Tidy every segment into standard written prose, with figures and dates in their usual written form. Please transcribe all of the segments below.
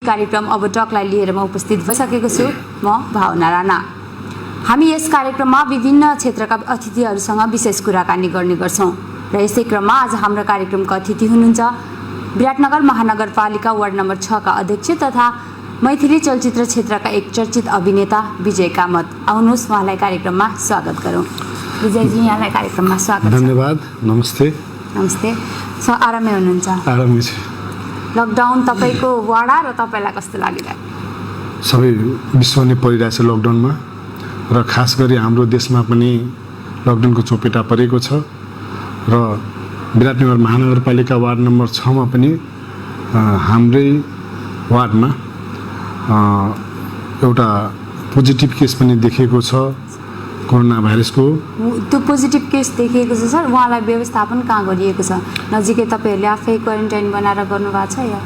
कार्यक्रम अब टकलाई लिएर म उपस्थित भइसकेको छु। म भावना राणा। हामी यस कार्यक्रममा विभिन्न क्षेत्रका अतिथिहरूसँग विशेष कुराकानी गर्ने गर्छौं र यसै क्रममा आज हाम्रो कार्यक्रमका अतिथि हुनुहुन्छ विराटनगर महानगरपालिका वार्ड नम्बर 6 का अध्यक्ष तथा मैथिली चलचित्र क्षेत्रका एक चर्चित अभिनेता विजय कामत। आउनुहोस् उहाँलाई कार्यक्रममा स्वागत गरौँ। विजयजी, यहाँलाई कार्यक्रममा स्वागत छ। धन्यवाद। नमस्ते। नमस्ते। आरामै हुनुहुन्छ? आरामै छु। लकडाउन तपाईको वाडा र तपाईलाई कस्तो लागिरहेको? सबै विश्व नै परिरहेछ लकडाउनमा र खास गरी हाम्रो देशमा पनि लकडाउनको चपेटा परेको छ र विराटनगर महानगरपालिका वार्ड नम्बर 6 मा पनि हाम्रै वार्डमा एउटा पोजिटिभ केस पनि देखिएको छ कोरोना भाइरसको। त्यो पोजिटिभ केस देखिएको छ सर, उहाँलाई व्यवस्थापन कहाँ गरिएको छ? नजिकै तपाईहरुले आफै क्वारेन्टाइन बनाएर गर्नुभएको छ या?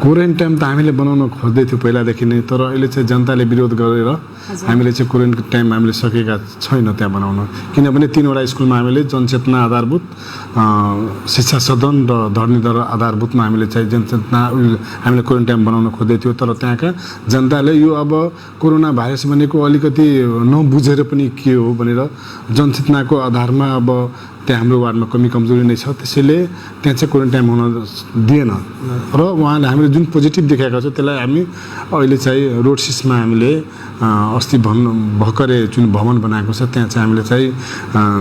क्वारेन्टाइन त हामीले बनाउन खोज्दै थियौँ पहिलादेखि नै, तर अहिले चाहिँ जनताले विरोध गरेर हामीले चाहिँ क्वारेन्टाइन हामीले सकेका छैन त्यहाँ बनाउन। किनभने 3 वटा स्कुलमा हामीले जनचेतना आधारभूत शिक्षा सदन र धरनी दर आधारभूतमा हामीले चाहिँ जनचेतना हामीले क्वारेन्टाइन बनाउन खोज्दै थियौँ, तर त्यहाँका जनताले यो अब कोरोना भाइरस भनेको अलिकति नबुझेर पनि के हो भनेर जनचेतनाको आधारमा अब त्यहाँ हाम्रो वार्डमा कमी कमजोरी नै छ, त्यसैले त्यहाँ चाहिँ क्वारेन्टाइन हुन दिएन र उहाँले हामीले जुन पोजिटिभ देखाएको छ त्यसलाई हामी अहिले चाहिँ रोड सिसमा हामीले अस्ति भर्खरै जुन भवन बनाएको छ त्यहाँ चाहिँ हामीले चाहिँ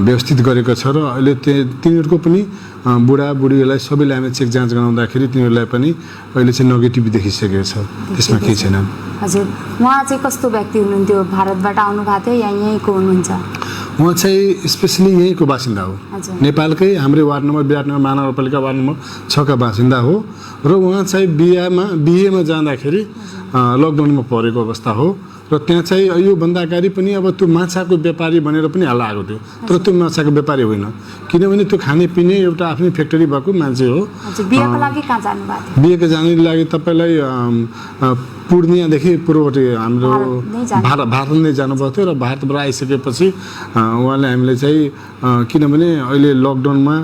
व्यवस्थित गरेको छ र अहिले तिनीहरूको पनि बुढाबुढीहरूलाई सबैले हामी चेक जाँच गराउँदाखेरि तिनीहरूलाई पनि अहिले चाहिँ नेगेटिभ देखिसकेको छ, त्यसमा केही छैन। हजुर, उहाँ चाहिँ कस्तो व्यक्ति हुनुहुन्थ्यो? भारतबाट आउनु भएको थियो या यहीँको हुनुहुन्छ? उहाँ चाहिँ स्पेसली यहीँको बासिन्दा हो, नेपालकै हाम्रै वार्ड नम्बर विराटनगर महानगरपालिका वार्ड नम्बर 6 का बासिन्दा हो र उहाँ चाहिँ बिहेमा जाँदाखेरि लकडाउनमा परेको अवस्था हो र त्यहाँ चाहिँ योभन्दा अगाडि पनि अब त्यो माछाको व्यापारी भनेर पनि हल्ला आएको थियो, तर त्यो माछाको व्यापारी होइन, किनभने त्यो खानेपिने एउटा आफ्नै फ्याक्ट्री भएको मान्छे हो। बिहेको लागि कहाँ जानुभएको थियो? बिहेको जानुको लागि तपाईँलाई पूर्णियादेखि पूर्वपट्टि हाम्रो भारत नै जानुभएको थियो र भारतबाट आइसकेपछि उहाँले हामीले चाहिँ किनभने अहिले लकडाउनमा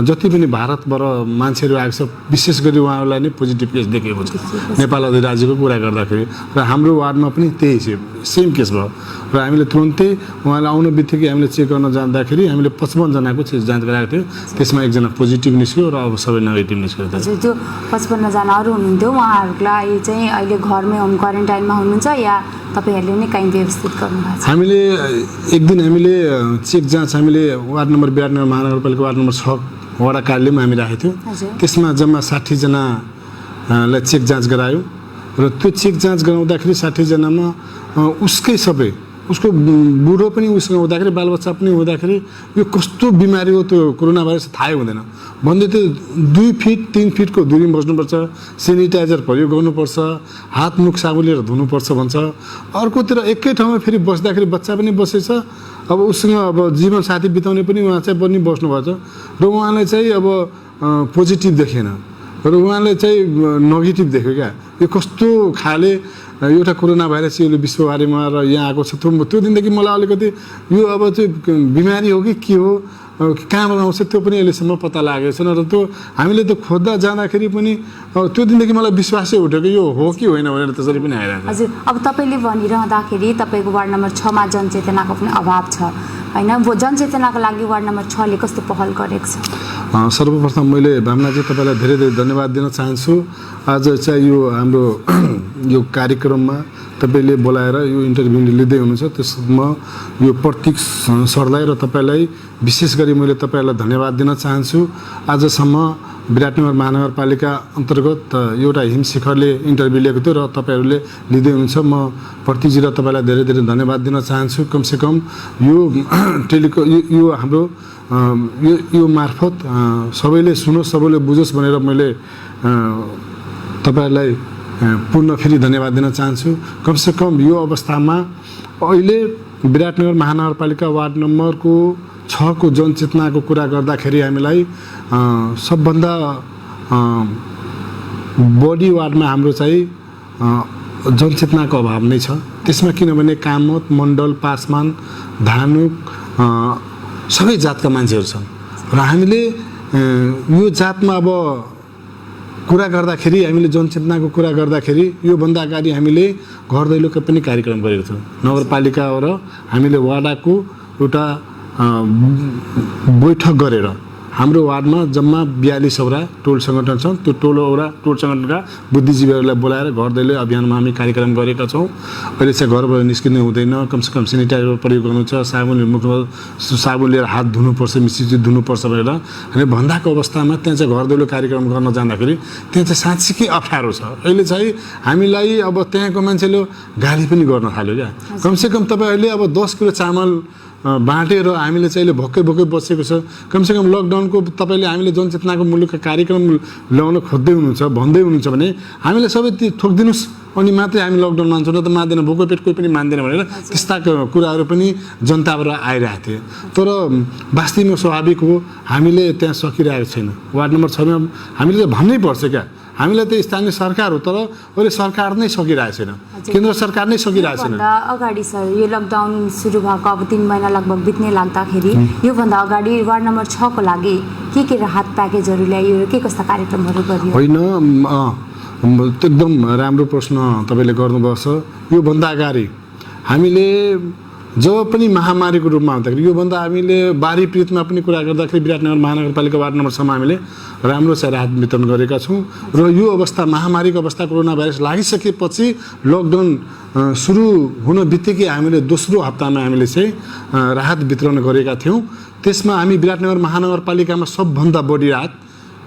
जति पनि भारतबाट मान्छेहरू आएको छ विशेष गरी उहाँहरूलाई नै पोजिटिभ केस देखेको छ नेपाल अधिराज्यको कुरा गर्दाखेरि, र हाम्रो वार्डमा पनि त्यही सेम केस भयो र हामीले तुरुन्तै उहाँलाई आउनु बित्तिकै हामीले चेक गर्न जाँदाखेरि हामीले 55 जनाको जाँच गराएको थियो, त्यसमा एकजना पोजिटिभ निस्क्यो र अब सबै नेगेटिभ निस्क्यो। त्यो 55 जनाहरू हुनुहुन्थ्यो, उहाँहरूलाई चाहिँ अहिले घरमै होम क्वारेन्टाइनमा हुनुहुन्छ या तपाईहरुले नै कहीँ व्यवस्थित गर्नुभएको छ? हामीले एक दिन हामीले चेक जाँच हामीले वार्ड नम्बर विराटनगर महानगरपालिका वार्ड नम्बर 6 वडा कार्यालयमा हामी राखेको थियौँ, त्यसमा जम्मा 60 जनालाई चेक जाँच गरायो र त्यो चेक जाँच गराउँदाखेरि 60 जनामा उसकै सबै उसको बुढो पनि उसँग हुँदाखेरि बालबच्चा पनि हुँदाखेरि यो कस्तो बिमारी हो त्यो कोरोना भाइरस थाहै हुँदैन भन्दै त्यो 2 फिट 3 फिटको दूरीमा बस्नुपर्छ, सेनिटाइजर प्रयोग गर्नुपर्छ, हात मुख साबुनले धुनुपर्छ भन्छ। अर्कोतिर एकै ठाउँमा फेरि बस्दाखेरि बच्चा पनि बसेछ, अब उसँग अब जीवन साथी बिताउने पनि उहाँ चाहिँ पनि बस्नुभएको छ र उहाँलाई चाहिँ अब पोजिटिभ देखेन र उहाँले चाहिँ नेगेटिभ देख्यो क्या। यो कस्तो खाले एउटा कोरोना भाइरस यो विश्वभरिमा र यहाँ आएको छ, त्यो दिनदेखि मलाई अलिकति यो अब चाहिँ बिमारी हो कि के हो कहाँबाट आउँछ त्यो पनि अहिलेसम्म पत्ता लागेको छैन र त्यो हामीले त खोज्दा जाँदाखेरि पनि त्यो दिनदेखि मलाई विश्वासै उठ्यो कि यो हो कि होइन भनेर त्यसरी पनि आइरहेको। हजुर, अब तपाईँले भनिरहँदाखेरि तपाईँको वार्ड नम्बर 6 मा जनचेतनाको पनि अभाव छ हैन? जनचेतनाको लागि वार्ड नम्बर 6 ले कस्तो पहल गरेको छ? सर्वप्रथम मैले भावनाजी तपाईँलाई धेरै धेरै धन्यवाद दिन चाहन्छु। आज चाहिँ यो हाम्रो यो कार्यक्रममा तपाईँले बोलाएर यो इन्टरभ्यू लिँदै हुनुहुन्छ, त्यसमा यो प्रतीक सरलाई र तपाईँलाई विशेष गरी मैले तपाईँलाई धन्यवाद दिन चाहन्छु। आजसम्म विराटनगर महानगरपालिका अन्तर्गत एउटा हिमशिखरले इन्टरभ्यू लिएको थियो र तपाईँहरूले लिँदै हुनुहुन्छ, म प्रतीकजी र तपाईँलाई धेरै धेरै धन्यवाद दिन चाहन्छु। कमसेकम यो यो हाम्रो यो मार्फत सबैले सुनोस् सबैले बुझोस् भनेर मैले तपाईँहरूलाई पुनः फेरि धन्यवाद दिन चाहन्छु। कमसेकम यो अवस्थामा अहिले विराटनगर महानगरपालिका वार्ड नम्बरको 6 को जनचेतनाको कुरा गर्दाखेरि हामीलाई सबभन्दा बढी वार्डमा हाम्रो चाहिँ जनचेतनाको अभाव नै छ। त्यसमा किनभने कामत, मण्डल, पासमान, धानुक सबै जातका मान्छेहरू छन् र हामीले यो जातमा अब कुरा गर्दाखेरि हामीले जनचेतनाको कुरा गर्दाखेरि योभन्दा अगाडि हामीले घर दैलोको पनि कार्यक्रम गरेको थियौँ। नगरपालिका र हामीले वार्डको एउटा बैठक गरेर हाम्रो वार्डमा जम्मा 42वटा टोल सङ्गठन छन्। त्यो टोल सङ्गठनका बुद्धिजीवीहरूलाई बोलाएर घर दैलो अभियानमा हामी कार्यक्रम गरेका छौँ। अहिले चाहिँ घरबाट निस्किनु हुँदैन, कमसेकम सेनिटाइजर प्रयोग गर्नु छ, साबुन लिएर हात धुनुपर्छ, मिसिची धुनुपर्छ भनेर हामी भन्दाको अवस्थामा त्यहाँ चाहिँ घर दैलो कार्यक्रम गर्न जाँदाखेरि त्यहाँ चाहिँ साँच्चीकै अप्ठ्यारो छ। अहिले चाहिँ हामीलाई अब त्यहाँको मान्छेले गाली पनि गर्न थाल्यो क्या। कमसेकम तपाईँहरूले अब 10 किलो चामल बाँटेर हामीले चाहिँ अहिले भोकै बसेको छ। कमसेकम लकडाउनको तपाईँले हामीले जनचेतनाको मूल्यका कार्यक्रम ल्याउन खोज्दै हुनुहुन्छ, भन्दै हुनुहुन्छ भने हामीले सबै थोकिदिनुहोस् अनि मात्रै हामी लकडाउन मान्छौँ, न त मान्दैन, भोको पेट कोही पनि मान्दैन भनेर त्यस्ता कुराहरू पनि जनताबाट आइरहेको थिए। तर वास्तवमा स्वाभाविक हो, हामीले त्यहाँ सकिरहेको छैन। वार्ड नम्बर 6मा हामीले त भन्नै पर्छ क्या, हामीलाई त स्थानीय सरकार हो, तर अहिले सरकार नै सकिरहेको छैन, केन्द्र सरकार नै सकिरहेको छैन। अगाडि सर यो लकडाउन सुरु भएको अब 3 महिना लगभग बित्ने लाग्दाखेरि योभन्दा अगाडि वार्ड नम्बर 6 को लागि के राहत प्याकेजहरू ल्याइयो र के कस्ता कार्यक्रमहरू गरियो? होइन, एकदम राम्रो प्रश्न तपाईँले गर्नुभएको छ। योभन्दा अगाडि हामीले जब पनि महामारीको रूपमा आउँदाखेरि योभन्दा हामीले बारी पीडितमा पनि कुरा गर्दाखेरि विराटनगर महानगरपालिका वार्ड नम्बर 6मा हामीले राम्रो चाहिँ राहत वितरण गरेका छौँ। र यो अवस्था महामारीको अवस्था कोरोना भाइरस लागिसकेपछि लकडाउन सुरु हुन बित्तिकै हामीले दोस्रो हप्तामा हामीले चाहिँ राहत वितरण गरेका थियौँ। त्यसमा हामी विराटनगर महानगरपालिकामा सबभन्दा बढी राहत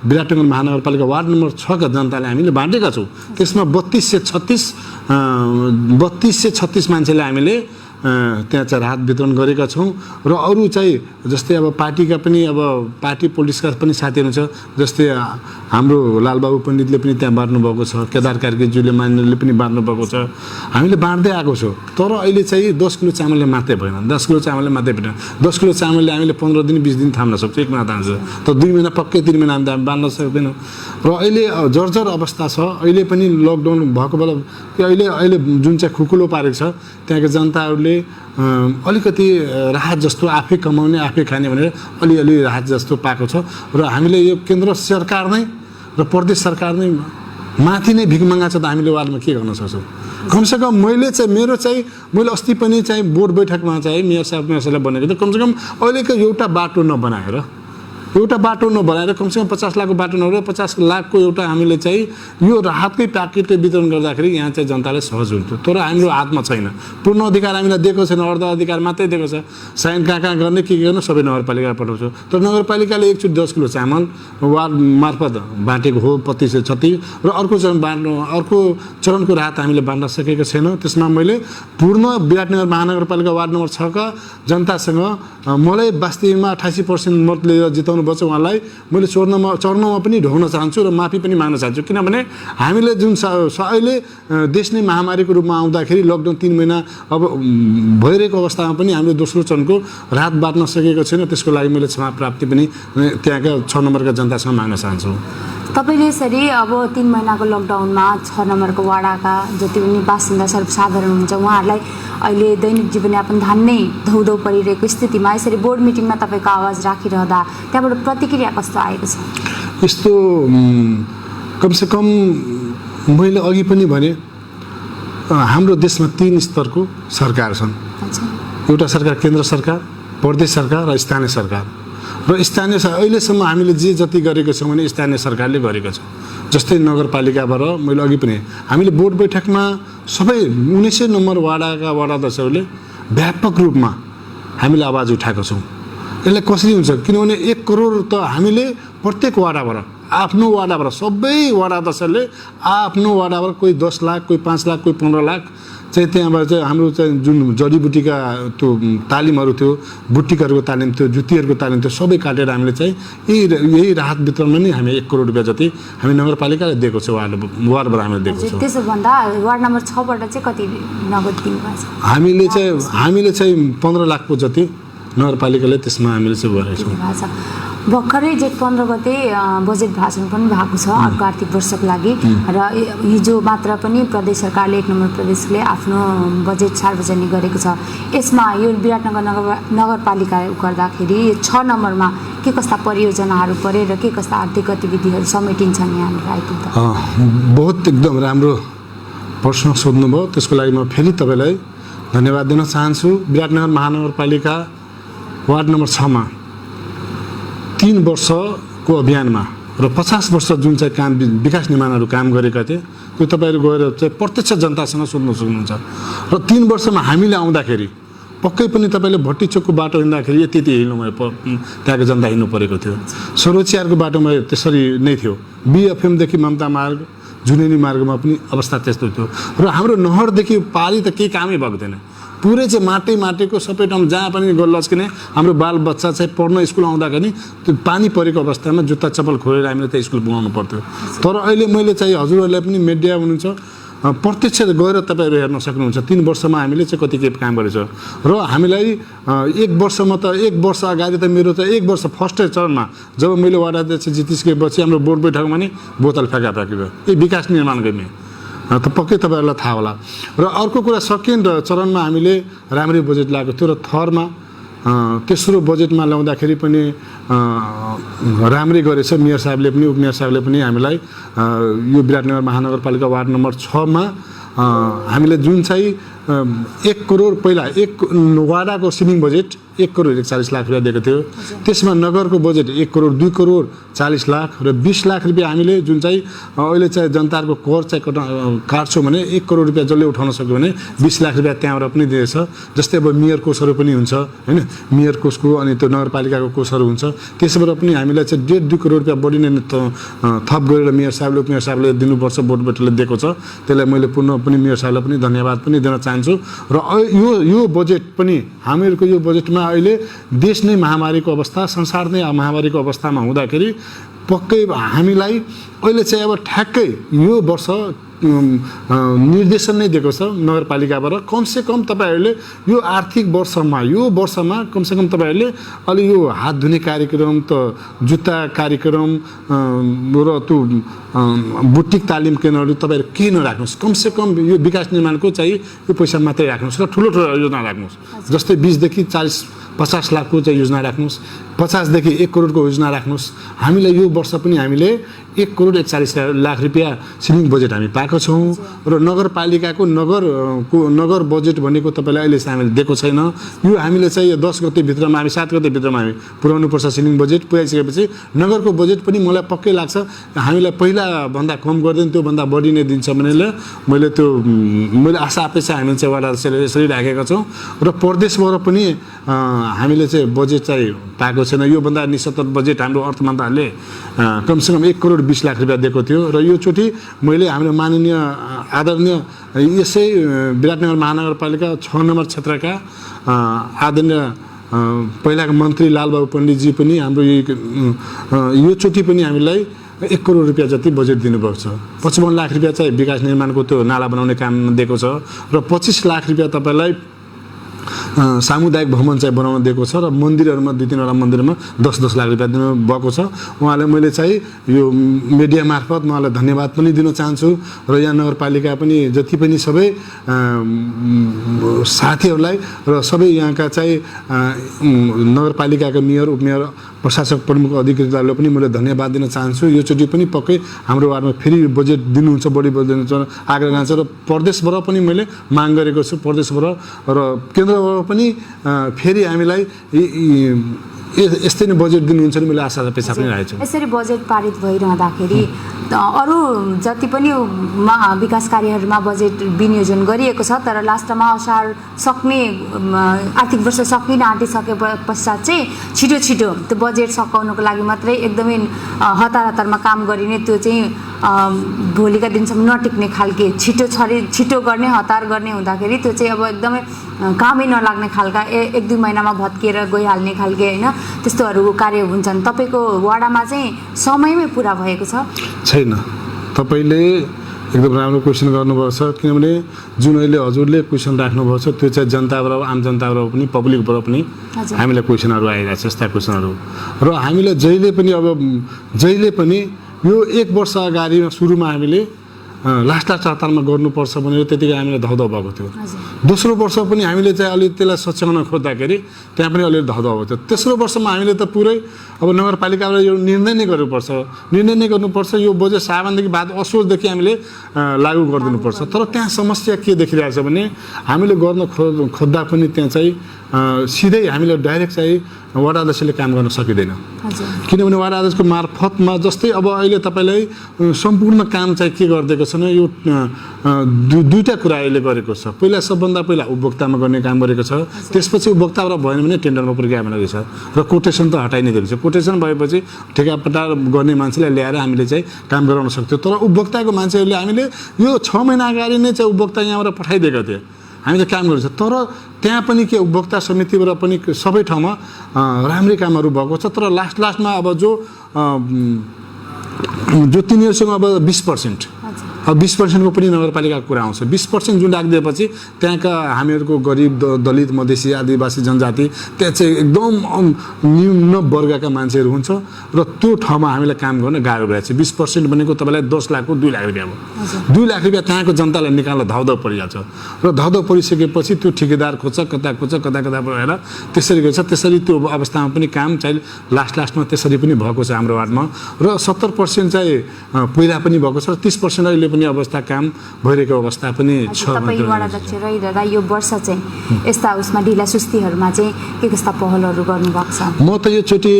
विराटनगर महानगरपालिका वार्ड नम्बर 6 का जनतालाई हामीले बाँडेका छौँ। त्यसमा 3236 मान्छेलाई हामीले त्यहाँ चाहिँ राहत वितरण गरेका छौँ। र अरू चाहिँ जस्तै अब पार्टीका पनि अब पार्टी पोलिटिक्सका पनि साथीहरू छ, जस्तै हाम्रो लालबाबु पण्डितले पनि त्यहाँ बाँड्नुभएको छ, केदार कार्कीज्यूले मान्यले पनि बाँड्नुभएको छ, हामीले बाँड्दै आएको छौँ। तर अहिले चाहिँ 10 किलो चामलले मात्रै भएन, 10 किलो चामलले मात्रै भएन। 10 किलो चामलले हामीले 15 दिन 20 दिन थाम्न सक्छौँ, 1 महिना थाम्छ, तर 2 महिना पक्कै 3 महिना हामी बाँड्न सक्दैनौँ। र अहिले जर्जर अवस्था छ। अहिले पनि लकडाउन भएको बेला अहिले जुन चाहिँ खुकुलो पारेको छ त्यहाँका जनताहरूले अलिकति राहत जस्तो आफै कमाउने आफै खाने भनेर अलिअलि राहत जस्तो पाएको छ। र हामीले यो केन्द्र सरकार नै र प्रदेश सरकार नै माथि नै भिख मगाएको छ त हामीले वार्डमा के गर्न सक्छौँ? कमसेकम मैले अस्ति पनि चाहिँ बोर्ड बैठकमा चाहिँ मेयर साहबलाई भनेको थिएँ, कमसेकम अहिलेको एउटा बाटो नबनाएर कमसेकम 50 लाखको बाटो नभएर 50 लाखको एउटा हामीले चाहिँ यो राहतकै प्याकेटले वितरण गर्दाखेरि यहाँ चाहिँ जनतालाई सहज हुन्थ्यो। तर हाम्रो हातमा छैन, पूर्ण अधिकार हामीलाई दिएको छैन, अर्ध अधिकार मात्रै दिएको छ। साइन कहाँ गर्ने के गर्नु सबै नगरपालिकालाई पठाउँछु। तर नगरपालिकाले एकचोटि 10 किलो चामल वार्ड मार्फत बाँटेको हो 2536 र अर्को चरणको राहत हामीले बाँड्न सकेको छैन। त्यसमा मैले पूर्ण विराटनगर महानगरपालिका वार्ड नम्बर 6 का जनतासँग मलाई वास्तवमा 88% मत लिएर जिताउनु बच्च उहाँलाई मैले चरणमा पनि ढोग्न चाहन्छु र माफी पनि माग्न चाहन्छु। किनभने हामीले जुन अहिले देश नै महामारीको रूपमा आउँदाखेरि लकडाउन 3 महिना अब भइरहेको अवस्थामा पनि हामीले दोस्रो चरणको राहत बाँड्न सकेको छैन। त्यसको लागि मैले क्षमा प्राप्ति पनि त्यहाँका 6 नम्बरका जनतासँग माग्न चाहन्छु। तपाईँले यसरी अब 3 महिनाको लकडाउनमा 6 नम्बरको वाडाका जति पनि बासिन्दा सर्वसाधारण हुन्छ उहाँहरूलाई अहिले दैनिक जीवनयापन धान्नै धौधौ परिरहेको स्थितिमा यसरी बोर्ड मिटिङमा तपाईँको आवाज राखिरहँदा त्यहाँबाट प्रतिक्रिया कस्तो आएको छ? यस्तो कमसेकम मैले अघि पनि भने हाम्रो देशमा 3 स्तरको सरकार छन्। एउटा सरकार केन्द्र सरकार, प्रदेश सरकार र स्थानीय सरकार। र स्थानीय अहिलेसम्म हामीले जति गरेको छौँ भने स्थानीय सरकारले गरेको छ। जस्तै नगरपालिकाबाट मैले अघि पनि हामीले बोर्ड बैठकमा सबै 1900 नम्बर वाडाका वाडाध्यक्षहरूले व्यापक रूपमा हामीले आवाज उठाएको छौँ। यसलाई कसरी हुन्छ? किनभने 1 करोड त हामीले प्रत्येक वाडाबाट आफ्नो वाडाबाट सबै वाडाध्यक्षले आफ्नो वाडाबाट कोही 10 लाख, कोही 5 लाख, कोही 15 लाख चाहिँ त्यहाँबाट चाहिँ हाम्रो चाहिँ जुन जडीबुटीका त्यो तालिमहरू थियो, बुटीहरूको तालिम थियो, जुत्तीहरूको तालिम थियो, सबै काटेर हामीले चाहिँ यही राहत वितरणमा नै हामी 1 करोड रुपियाँ जति हामी नगरपालिकाले दिएको छौँ, वार्डबाट हामीले दिएको छौँ। त्यसो भन्दा वार्ड नम्बर 6 बाट चाहिँ कति नगद दिनुभएको छ? हामीले चाहिँ 15 लाखको जति नगरपालिकाले त्यसमा हामीले चाहिँ गरेका छौँ। भएको छ। भर्खरै जेठ 15 गते बजेट भाषण पनि भएको छ अर्को आर्थिक वर्षको लागि र हिजो मात्र पनि प्रदेश सरकारले 1 नम्बर प्रदेशले आफ्नो बजेट सार्वजनिक गरेको छ। यसमा यो विराटनगर नगरपालिका गर्दाखेरि 6 नम्बरमा के कस्ता परियोजनाहरू परे र के कस्ता आर्थिक गतिविधिहरू समेटिन्छन् यहाँनिर आइपुग्दा? बहुत एकदम राम्रो प्रश्न सोध्नुभयो, त्यसको लागि म फेरि तपाईँलाई धन्यवाद दिन चाहन्छु। विराटनगर महानगरपालिका वार्ड नम्बर 6 मा 3 वर्षको अभियानमा र 50 वर्ष जुन चाहिँ काम विकास निर्माणहरू काम गरेका थिए त्यो तपाईँहरू गएर चाहिँ प्रत्यक्ष जनतासँग सोध्न सक्नुहुन्छ। र 3 वर्षमा हामीले आउँदाखेरि पक्कै पनि तपाईँले भट्टी चोकको बाटो हिँड्दाखेरि यति हिँड्नु त्यहाँको जनता हिँड्नु परेको थियो। सरोचियारको बाटोमा त्यसरी नै थियो। बिएफएमदेखि ममता मार्ग जुनेली मार्गमा पनि अवस्था त्यस्तो थियो। र हाम्रो नहरदेखि पारी त केही कामै भएको थिएन, पुरै चाहिँ माटैको सबै ठाउँ जहाँ पनि लस्किने हाम्रो बालबच्चा चाहिँ पढ्न स्कुल आउँदाखेरि त्यो पानी परेको अवस्थामा जुत्ता चप्पल खोलेर हामीले त्यहाँ स्कुल पुगाउनु पर्थ्यो। तर अहिले मैले चाहिँ हजुरहरूलाई पनि मिडिया हुनुहुन्छ प्रत्यक्ष गएर तपाईँहरू हेर्न सक्नुहुन्छ 3 वर्षमा हामीले चाहिँ कति के काम गरेछ। र हामीलाई 1 वर्षमा त 1 वर्ष अगाडि त मेरो त 1 वर्ष फर्स्ट चरणमा जब मैले वार्ड अध्यक्ष जितिसकेपछि हाम्रो बोर्ड बैठकमा नि बोतल फ्याँकी भयो, यो विकास निर्माण गर्ने त पक्कै तपाईँहरूलाई थाहा होला। र अर्को कुरा सेकेन्ड चरणमा हामीले राम्रै बजेट ल्याएको थियो र थर्डमा तेस्रो बजेटमा ल्याउँदाखेरि पनि राम्रै गरेछ मेयर साहबले पनि उपमेयर साहबले पनि हामीलाई यो विराटनगर महानगरपालिका वार्ड नम्बर 6 मा हामीले जुन चाहिँ 1 करोड पहिला एक वाडाको सिलिङ बजेट 1 करोड 41 लाख रुपियाँ दिएको थियो। त्यसमा नगरको बजेट 1 करोड 2 करोड 40 लाख र 20 लाख रुपियाँ हामीले जुन चाहिँ अहिले चाहिँ जनताहरूको कर चाहिँ काट्छौँ भने 1 करोड रुपियाँ जसले उठाउन सक्यो भने 20 लाख रुपियाँ त्यहाँबाट पनि दिएछ। जस्तै अब मेयर कोषहरू पनि हुन्छ होइन, मेयर कोषको अनि त्यो नगरपालिकाको कोषहरू हुन्छ, त्यसबाट पनि हामीलाई चाहिँ 1.5-2 करोड रुपियाँ बढी नै थप गरेर मेयर साहबले उपमेयर साहबले दिनुपर्छ, बोर्ड बैठकले दिएको छ। त्यसलाई मैले पुनः पनि मेयर साहबलाई पनि धन्यवाद पनि दिन चाहन्छु। र यो बजेट पनि हामीहरूको यो बजेटमा अहिले देश नै महामारीको अवस्था, संसार नै महामारीको अवस्थामा हुँदाखेरि पक्कै हामीलाई अहिले चाहिँ अब ठ्याक्कै यो वर्ष निर्देशन नै दिएको छ नगरपालिकाबाट कमसेकम तपाईँहरूले यो आर्थिक वर्षमा कमसेकम तपाईँहरूले अलि यो हात धुने कार्यक्रम त जुत्ता कार्यक्रम र त्यो बुटिक तालिम केन्द्रहरू तपाईँहरू केही नराख्नुहोस्। कमसेकम यो विकास निर्माणको चाहिँ यो पैसा मात्रै राख्नुहोस् र ठुलो योजना राख्नुहोस्। जस्तै 20देखि 40-50 लाखको चाहिँ योजना राख्नुहोस्, 50देखि 1 करोडको योजना राख्नुहोस्। हामीलाई यो वर्ष पनि हामीले 1 करोड 41 लाख रुपियाँ सिलिङ बजेट हामी पाएको छौँ। र नगरपालिकाको नगर बजेट भनेको तपाईँलाई अहिलेसम्म हामीले दिएको छैन। यो हामीले चाहिँ 10 गतेभित्रमा हामी 7 गतेभित्रमा हामी पुर्याउनु पर्छ सिलिङ बजेट। पुर्याइसकेपछि नगरको बजेट पनि मलाई पक्कै लाग्छ हामीलाई पहिला भन्दा कम गर्दैन, त्योभन्दा बढी नै दिन्छ भने मैले आशा अपेक्षा हामीले चाहिँ वार्ड यसरी राखेका छौँ। र प्रदेशबाट पनि हामीले चाहिँ बजेट चाहिँ पाएको छैन। योभन्दा निश्चित बजेट हाम्रो अर्थ मन्त्रालयले कमसेकम 1 करोड 20 लाख रुपियाँ दिएको थियो। र योचोटि मैले हाम्रो माननीय आदरणीय यसै विराटनगर महानगरपालिका 6 नम्बर क्षेत्रका आदरणीय पहिलाको मन्त्री लालबाबु पण्डितजी पनि हाम्रो योचोटि पनि हामीलाई 1 करोड रुपियाँ जति बजेट दिनुभएको छ। 55 लाख रुपियाँ चाहिँ विकास निर्माणको त्यो नाला बनाउने काम दिएको छ र 25 लाख रुपियाँ तपाईँलाई सामुदायिक भवन चाहिँ बनाउन दिएको छ र मन्दिरहरूमा 2-3वटा मन्दिरमा 10-10 लाख रुपियाँ दिनुभएको छ। उहाँलाई मैले चाहिँ यो मिडिया मार्फत उहाँलाई धन्यवाद पनि दिन चाहन्छु। र यहाँ नगरपालिका पनि जति पनि सबै साथीहरूलाई र सबै यहाँका चाहिँ नगरपालिकाका मेयर उपमेयर प्रशासक प्रमुख अधिकारीहरूलाई पनि मैले धन्यवाद दिन चाहन्छु। योचोटि पनि पक्कै हाम्रो वार्डमा फेरि बजेट दिनुहुन्छ, बढी बजेट दिनुहुन्छ आग्रह गर्छु र प्रदेशबाट पनि मैले माग गरेको छु। प्रदेशबाट र केन्द्रबाट पनि फेरि हामीलाई यस्तै नै बजेट दिनुहुन्छ भने मैले आशा अपेक्षा पनि राखेको छु। यसरी बजेट पारित भइरहँदाखेरि अरू जति पनि विकास कार्यहरूमा बजेट विनियोजन गरिएको छ तर लास्टमा असार सक्ने आर्थिक वर्ष सकिन आँटिसके पश्चात चाहिँ छिटो त्यो बजेट सकाउनको लागि मात्रै एकदमै हतारमा काम गरिने, त्यो चाहिँ भोलिका दिनसम्म नटिक्ने खालके छिटो गर्ने हतार गर्ने हुँदाखेरि त्यो चाहिँ अब एकदमै कामै नलाग्ने खालका 1-2 महिनामा भत्किएर गइहाल्ने खालके होइन त्यस्तोहरू कार्य हुन्छन्। तपाईँको वाडामा चाहिँ समयमै पुरा भएको छ? छैन। तपाईँले एकदम राम्रो क्वेसन गर्नुभएको छ किनभने जुन अहिले हजुरले क्वेसन राख्नुभएको छ त्यो चाहिँ जनताबाट आम जनताबाट पनि पब्लिकबाट पनि हामीलाई क्वेसनहरू आइरहेको छ यस्ता क्वेसनहरू र हामीलाई जहिले पनि यो 1 वर्ष अगाडि सुरुमा हामीले लास्ट हतारमा गर्नुपर्छ भनेर त्यतिकै हामीलाई धौधौ भएको थियो दोस्रो वर्ष पनि हामीले चाहिँ अलि त्यसलाई सच्याउन खोज्दाखेरि त्यहाँ पनि अलिअलि धौधौ भएको थियो तेस्रो वर्षमा हामीले त पुरै अब नगरपालिकाबाट यो निर्णय नै गर्नुपर्छ यो बजेट सावनदेखि बाद असोजदेखि हामीले लागू गरिदिनुपर्छ तर त्यहाँ समस्या के देखिरहेको छ भने हामीले गर्न खोज्दा पनि त्यहाँ चाहिँ सिधै हामीले डाइरेक्ट चाहिँ वडा अध्यक्षले काम गर्न सकिँदैन किनभने वडा अध्यक्षको मार्फतमा जस्तै अब अहिले तपाईँलाई सम्पूर्ण काम चाहिँ के गरिदिएको छ भने यो दुईवटा कुरा अहिले गरेको छ पहिला सबभन्दा पहिला उपभोक्तामा गर्ने काम गरेको छ त्यसपछि उपभोक्ताबाट भएन भने टेन्डरमा प्रक्रिया रहेछ र कोटेसन त हटाइ नै दिएको छ कोटेसन भएपछि ठेकापट्टा गर्ने मान्छेलाई ल्याएर हामीले चाहिँ काम गराउन सक्थ्यौँ तर उपभोक्ताको मान्छेहरूले हामीले यो 6 महिना अगाडि नै चाहिँ उपभोक्ता यहाँबाट पठाइदिएको थियो हामीले काम गर्छ तर त्यहाँ पनि के उपभोक्ता समितिबाट पनि सबै ठाउँमा राम्रै कामहरू भएको छ तर लास्टमा अब जो तिनीहरूसँग अब 20% अब 20% को पनि नगरपालिकाको कुरा आउँछ 20% जुन राखिदिएपछि त्यहाँका हामीहरूको गरिब दलित मधेसी आदिवासी जनजाति त्यहाँ चाहिँ एकदम निम्न वर्गका मान्छेहरू हुन्छ र त्यो ठाउँमा हामीलाई काम गर्न गाह्रो भइरहेको छ 20% भनेको तपाईँलाई 10 लाख को 2 लाख रुपियाँ हो 2 लाख रुपियाँ त्यहाँको जनतालाई निकाल्न धाउधौ परिहाल्छ र धाउधौ परिसकेपछि त्यो ठेकेदार खोज्छ कता भएर त्यसरी गर्छ त्यसरी त्यो अवस्थामा पनि काम चाहिँ लास्टमा त्यसरी पनि भएको छ हाम्रो वार्डमा र 70% चाहिँ पहिला पनि भएको छ र 30% अहिले पनि अवस्था काम भइरहेको अवस्था पनि छ तपाईँ वडा अध्यक्ष रहिरहँदा यो वर्ष चाहिँ यस्ता उसमा ढिला सुस्तीहरूमा चाहिँ के कस्ता पहलहरू गर्नुभएको छ म त यो चोटि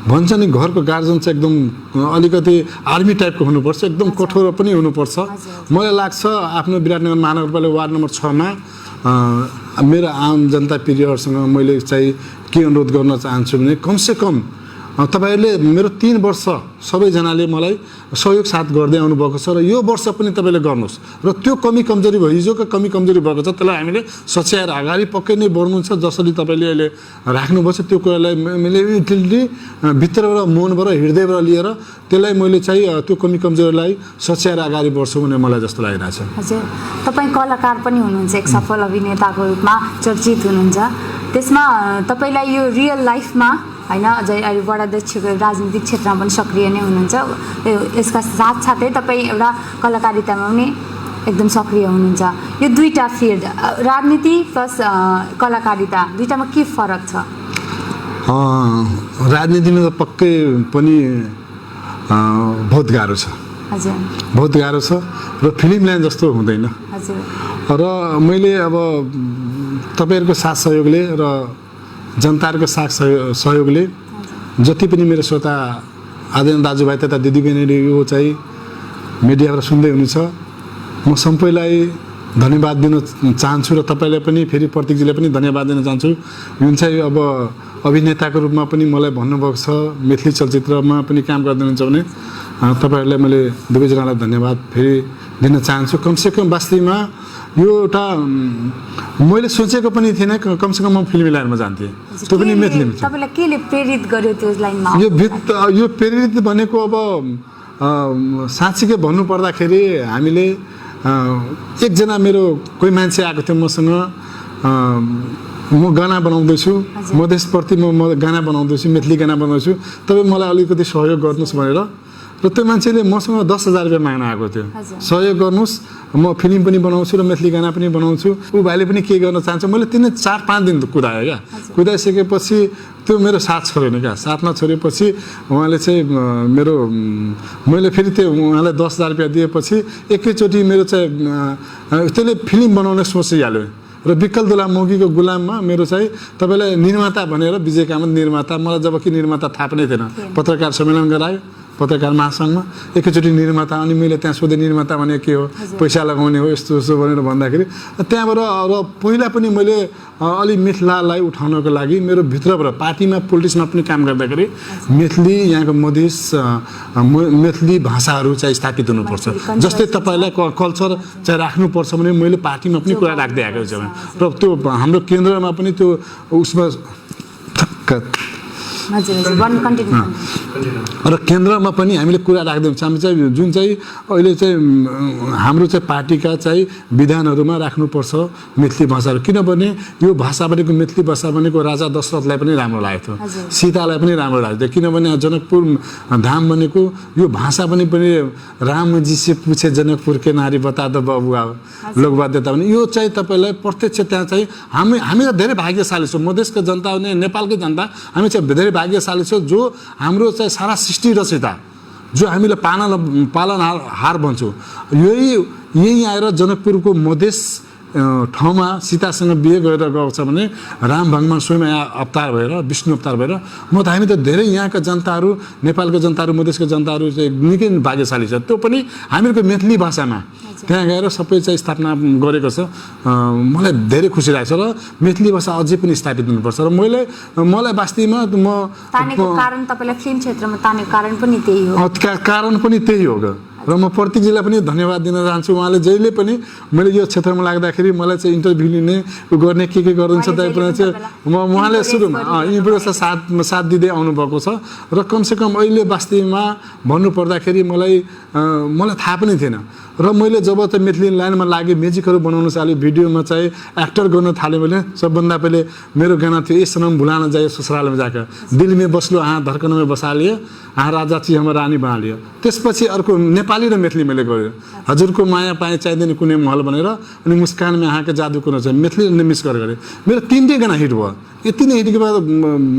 भन्छ नि घरको गार्जियन चाहिँ एकदम अलिकति आर्मी टाइपको हुनुपर्छ एकदम कठोर पनि हुनुपर्छ मलाई लाग्छ आफ्नो विराटनगर महानगरपालिका वार्ड नम्बर 6 मा मेरो आम जनता प्रियहरूसँग मैले चाहिँ के अनुरोध गर्न चाहन्छु भने कमसेकम तपाईहरुले मेरो 3 वर्ष सबैजनाले मलाई सहयोग साथ गर्दै आउनुभएको छ र यो वर्ष पनि तपाईले गर्नुस् र त्यो कमी कमजोरी भयो हिजोको कमी कमजोरी भएको छ त्यसलाई हामीले सच्याएर अगाडि पक्कै नै बढ्नुहुन्छ जसरी तपाईले अहिले राख्नुभएको छ त्यो कुरालाई मैले इन्टेलिजेन्टली भित्रबाट मनबाट हृदयबाट लिएर त्यसलाई मैले चाहिँ त्यो कमी कमजोरीलाई सच्याएर अगाडि बढ्छु भन्ने मलाई जस्तो लागिरहेछ हजुर तपाई कलाकार पनि हुनुहुन्छ एक सफल अभिनेताको रूपमा चर्चित हुनुहुन्छ त्यसमा तपाईलाई यो रियल लाइफमा हैन अझै अहिले वडा अध्यक्षको राजनीतिक क्षेत्रमा पनि सक्रिय नै हुनुहुन्छ यसका साथसाथै तपाई एउटा कलाकारितामा पनि एकदम सक्रिय हुनुहुन्छ यो दुईटा फिल्ड राजनीति प्लस कलाकारिता दुईटामा के फरक छ राजनीतिमा त पक्कै पनि बहुत गाह्रो छ हजुर बहुत गाह्रो छ र फिल्म लाइन जस्तो हुँदैन हजुर र मैले अब तपाईहरुको साथ सहयोगले र जनताको साथ सहयोगले जति पनि मेरो श्रोता आदरणीय दाजुभाइ तथा दिदीबहिनीले यो चाहिँ मिडियाबाट सुन्दै हुनुहुन्छ म सबैलाई धन्यवाद दिन चाहन्छु र तपाईलाई पनि फेरि प्रतीकजीलाई पनि धन्यवाद दिन चाहन्छु जुन चाहिँ अब अभिनेताको रूपमा पनि मलाई भन्नुभएको छ मैथिली चलचित्रमा पनि काम गर्दै हुनुहुन्छ भने तपाईहरुलाई मैले दुवैजनालाई धन्यवाद फेरि दिन चाहन्छु कमसेकम वास्तवमा यो एउटा मैले सोचेको पनि थिएन कमसेकम म फिल्मी लाइनमा जान्थे त्यो पनि मैथिलीमा तपाईलाई केले प्रेरित गर्यो त्यो लाइनमा यो प्रेरित भनेको अब साँच्चै भन्नु पर्दाखेरि हामीले एकजना मेरो कोही मान्छे आएको थियो मसँग म गाना बनाउँदैछु मधेसप्रति म गाना बनाउँदैछु मैथिली गाना बनाउँछु तपाईँ मलाई अलिकति सहयोग गर्नुहोस् भनेर र त्यो मान्छेले मसँग 10,000 रुपियाँ माग्न आएको थियो सहयोग गर्नुहोस् म फिल्म पनि बनाउँछु र मैथिली गाना पनि बनाउँछु ऊ भाइले पनि के गर्न चाहन्छ मैले 4-5 दिन कुदाएँ क्या कुदाइसकेपछि त्यो मेरो साथ छोडेन क्या साथमा छोडेपछि उहाँले चाहिँ मेरो मैले फेरि त्यो उहाँलाई 10,000 रुपियाँ दिएपछि एकैचोटि मेरो चाहिँ त्यसले फिल्म बनाउने सोचिहाल्यो र विकल दुला मोगीको गुलाममा मेरो चाहिँ तपाईलाई निर्माता भनेर विजय कामत निर्माता मलाई जबकि निर्माता थाहा पनि थिएन पत्रकार सम्मेलन गरायो पत्रकार महासंघमा एकैचोटि निर्माता अनि मैले त्यहाँ सोधेँ निर्माता भने के हो पैसा लगाउने हो यस्तो यस्तो भनेर भन्दाखेरि त्यहाँबाट र पहिला पनि मैले अलि मिथिलालाई उठाउनको लागि मेरो भित्रबाट पार्टीमा पोलिटिक्समा पनि काम गर्दाखेरि मैथिली यहाँको मधेस मैथिली भाषाहरू चाहिँ स्थापित हुनुपर्छ जस्तै तपाईलाई कल्चर चाहिँ राख्नुपर्छ भने मैले पार्टीमा पनि कुरा राख्दै आएको छु र त्यो हाम्रो केन्द्रमा पनि त्यो उसमा हजुर हजुर कन्टिन्यू र केन्द्रमा पनि हामीले कुरा राख्दैछौँ। हामी चाहिँ जुन चाहिँ अहिले चाहिँ हाम्रो चाहिँ पार्टीका चाहिँ विधानहरूमा राख्नुपर्छ मैथिली भाषाहरू, किनभने यो भाषा भनेको मैथिली भाषा भनेको राजा दशरथलाई पनि राम्रो लागेको थियो, सीतालाई पनि राम्रो लागेको थियो, किनभने जनकपुर धाम भनेको यो भाषा पनि रामजी से पूछे जनकपुर के नारी बता दो बबुआ लोकवाद्यता भने यो चाहिँ तपाईँलाई प्रत्यक्ष त्यहाँ चाहिँ हामी त धेरै भाग्यशाली छौँ, मधेसको जनता अनि नेपालकै जनता हामी चाहिँ धेरै भाग्यशाली छौँ, जो हाम्रो चाहिँ सारा सृष्टि रचयिता जो हामीले पालनहार भन्छौँ, यही आएर जनकपुरको मधेस ठाउँमा सीतासँग बिहे गरेर गएको छ भने राम भगवान स्वयं यहाँ अवतार भएर विष्णु अवतार भएर हामी त धेरै यहाँका जनताहरू नेपालको जनताहरू मधेसको जनताहरू चाहिँ निकै भाग्यशाली छ। त्यो पनि हामीहरूको मैथिली भाषामा त्यहाँ गएर सबै चाहिँ स्थापना गरेको छ। मलाई धेरै खुसी लाग्छ र मैथिली भाषा अझै पनि स्थापित हुनुपर्छ र मलाई वास्तवमा तानेको कारण तपाईँलाई फिल्म क्षेत्रमा तानेको कारण पनि त्यही हो, कारण पनि त्यही हो र म प्रतीकजीलाई पनि धन्यवाद दिन चाहन्छु। उहाँले जहिले पनि मैले यो क्षेत्रमा लाग्दाखेरि मलाई चाहिँ इन्टरभ्यू लिने गर्ने के गरिदिन्छ त्यही चाहिँ उहाँले सुरुमा इन्फ्लुएन्सर साथ दिँदै आउनुभएको छ र कमसेकम अहिले वास्तवमा भन्नुपर्दाखेरि मलाई थाहा पनि थिएन र मैले जब त मैथिली लाइनमा लागेँ म्युजिकहरू बनाउनु चाल्यो, भिडियोमा चाहिँ एक्टर गर्न थालेँ मैले। सबभन्दा पहिले मेरो गाना थियो ए सनम भुलान जाए ससुराल में जाकर, दिल में बस्लो आहाँ धर्कन में बसा लियो, आहाँ राजा ची हाम्रो रानी बना लियो। त्यसपछि अर्को नेपाली र मैथिली मैले गरेँ, हजुरको माया पाए चाहिँदैन कुनै महल भनेर, अनि मुस्कान में आहाँको जादु कुन छ मैथिली मिस गरेँ। मेरो 3टै गाना हिट भयो। यति नै हिटको बाद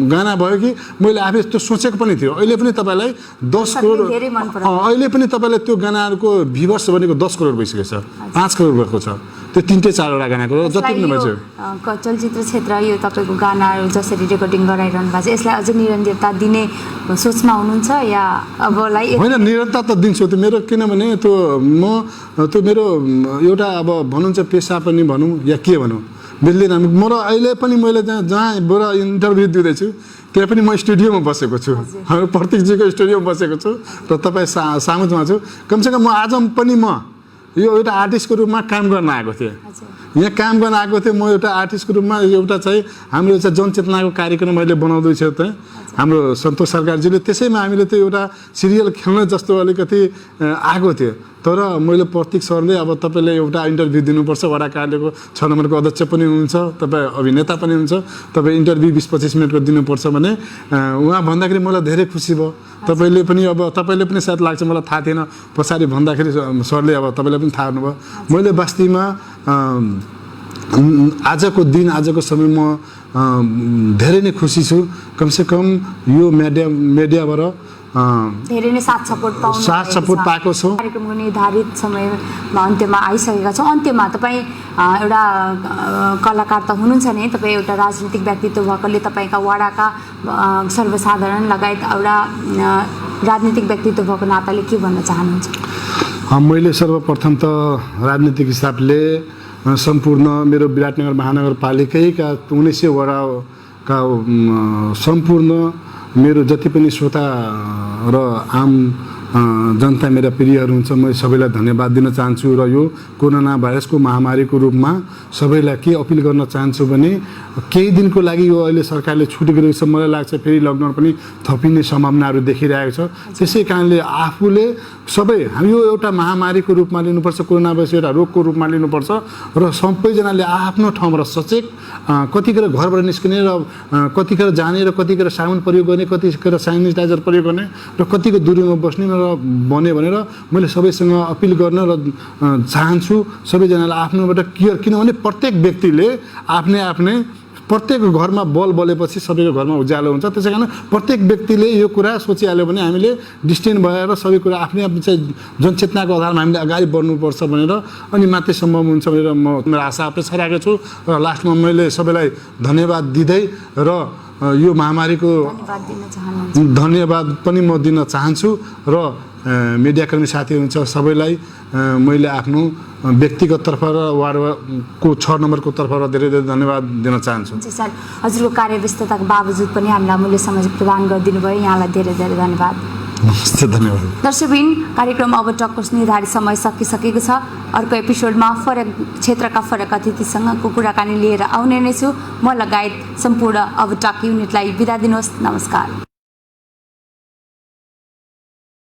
गाना भयो कि मैले आफै त्यो सोचेको पनि थियो। अहिले पनि तपाईँलाई 10 करोड, अहिले पनि तपाईँलाई त्यो गानाहरूको भ्युवर्स भनेको 10 करोड भइसकेको छ, 5 करोड भएको छ त्यो 3-4वटा गानाको जति पनि भइसक्यो। चलचित्र क्षेत्र यो तपाईँको गानाहरू जसरी रेकर्डिङ गराइरहनु भएको छ, यसलाई अझै निरन्तरता दिने सोचमा हुनुहुन्छ या अबलाई? होइन, निरन्तरता त दिन्छु त्यो मेरो, किनभने त्यो मेरो एउटा अब भन्नुहुन्छ पेसा पनि भनौँ या के भनौँ बिल्दिन। मेरो अहिले पनि मैले जहाँ इन्टरभ्यू दिँदैछु त्यहाँ पनि म स्टुडियोमा बसेको छु, हाम्रो प्रतीकजीको स्टुडियोमा बसेको छु र तपाईँ सामुमा छु। कमसेकम म आज पनि यो एउटा आर्टिस्टको रूपमा काम गर्न आएको थिएँ, यहाँ काम गर्न आएको थिएँ। म एउटा आर्टिस्टको रूपमा एउटा चाहिँ हाम्रो चाहिँ जनचेतनाको कार्यक्रम मैले बनाउँदैछु त हाम्रो सन्तोष सरकारजीले, त्यसैमा हामीले त्यो एउटा सिरियल खेल्न जस्तो अलिकति आएको थियो। तर मैले प्रतीक सरले अब तपाईँले एउटा इन्टरभ्यू दिनुपर्छ, वडा कार्यालयको 6 नम्बरको अध्यक्ष पनि हुनुहुन्छ, तपाईँ अभिनेता पनि हुनुहुन्छ, तपाईँ इन्टरभ्यू 20-25 मिनटको दिनुपर्छ भने उहाँ भन्दाखेरि मलाई धेरै खुसी भयो। तपाईँले पनि सायद लाग्छ मलाई थाहा थिएन, पछाडि भन्दाखेरि सरले अब तपाईँलाई पनि थाहा हुनुभयो। मैले वास्तवमा आजको दिन आजको समय म धेरै नै खुसी छु। कमसेकम यो मिडियाबाट धेरै नै साथ सपोर्ट पाएको छौँ। कार्यक्रमको निर्धारित समयमा अन्त्यमा आइसकेका छौँ। अन्त्यमा तपाईँ एउटा कलाकार त हुनुहुन्छ नै, तपाईँ एउटा राजनीतिक व्यक्तित्व भएकोले तपाईँका वडाका सर्वसाधारण लगायत एउटा राजनीतिक व्यक्तित्व भएको नाताले के भन्न चाहनुहुन्छ? मैले सर्वप्रथम त राजनीतिक हिसाबले सम्पूर्ण मेरो विराटनगर महानगरपालिकैका 1900 वडाका सम्पूर्ण मेरो जति पनि श्रोता र आम जनता मेरा प्रियहरू हुन्छ, म सबैलाई धन्यवाद दिन चाहन्छु। र यो कोरोना भाइरसको महामारीको रूपमा सबैलाई के अपिल गर्न चाहन्छु भने केही दिनको लागि यो अहिले सरकारले छुट गरेको छ, मलाई लाग्छ फेरि लकडाउन पनि थपिने सम्भावनाहरू देखिरहेको छ। त्यसै कारणले आफूले सबै हामी यो एउटा महामारीको रूपमा लिनुपर्छ, कोरोना भाइरस एउटा रोगको रूपमा लिनुपर्छ र सबैजनाले आफ्नो ठाउँबाट सचेत कतिखेर घरबाट निस्किने र कतिखेर जाने र कतिखेर साबुन प्रयोग गर्ने, कतिखेर सेनिटाइजर प्रयोग गर्ने र कतिको दूरीमा बस्ने र बने भनेर मैले सबैसँग अपिल गर्न र चाहन्छु। सबैजनालाई आफ्नोबाट केयर, किनभने प्रत्येक व्यक्तिले आफ्नै प्रत्येक घरमा बलेपछि सबैको घरमा उज्यालो हुन्छ। त्यसै कारण प्रत्येक व्यक्तिले यो कुरा सोचिहाल्यो भने हामीले डिस्टेन्स भएर सबै कुरा आफ्नै चाहिँ जनचेतनाको आधारमा हामीले अगाडि बढ्नुपर्छ भनेर अनि मात्रै सम्भव हुन्छ भनेर मेरो आशा अपेक्षा राखेको छु। र लास्टमा मैले सबैलाई धन्यवाद दिँदै र यो महामारीको धन्यवाद पनि म दिन चाहन्छु र मिडियाकर्मी साथीहरू हुन्छ सबैलाई मैले आफ्नो व्यक्तिगत तर्फ र वार्डको 6 नम्बरको तर्फबाट धेरै धेरै धन्यवाद दिन चाहन्छु। सर, हजुरको कार्यव्यस्तताको बावजुद पनि हामीलाई अमूल्य समय प्रदान गरिदिनु भयो, यहाँलाई धेरै धेरै धन्यवाद। नमस्ते, धन्यवाद। दर्शकबिन, कार्यक्रम अब टकको निर्धारित समय सकिसकेको छ। अर्को एपिसोडमा फरक क्षेत्रका फरक अतिथिसँगको कुराकानी लिएर आउने नै छु। म लगायत सम्पूर्ण अब टक युनिटलाई बिदा दिनुहोस्। नमस्कार।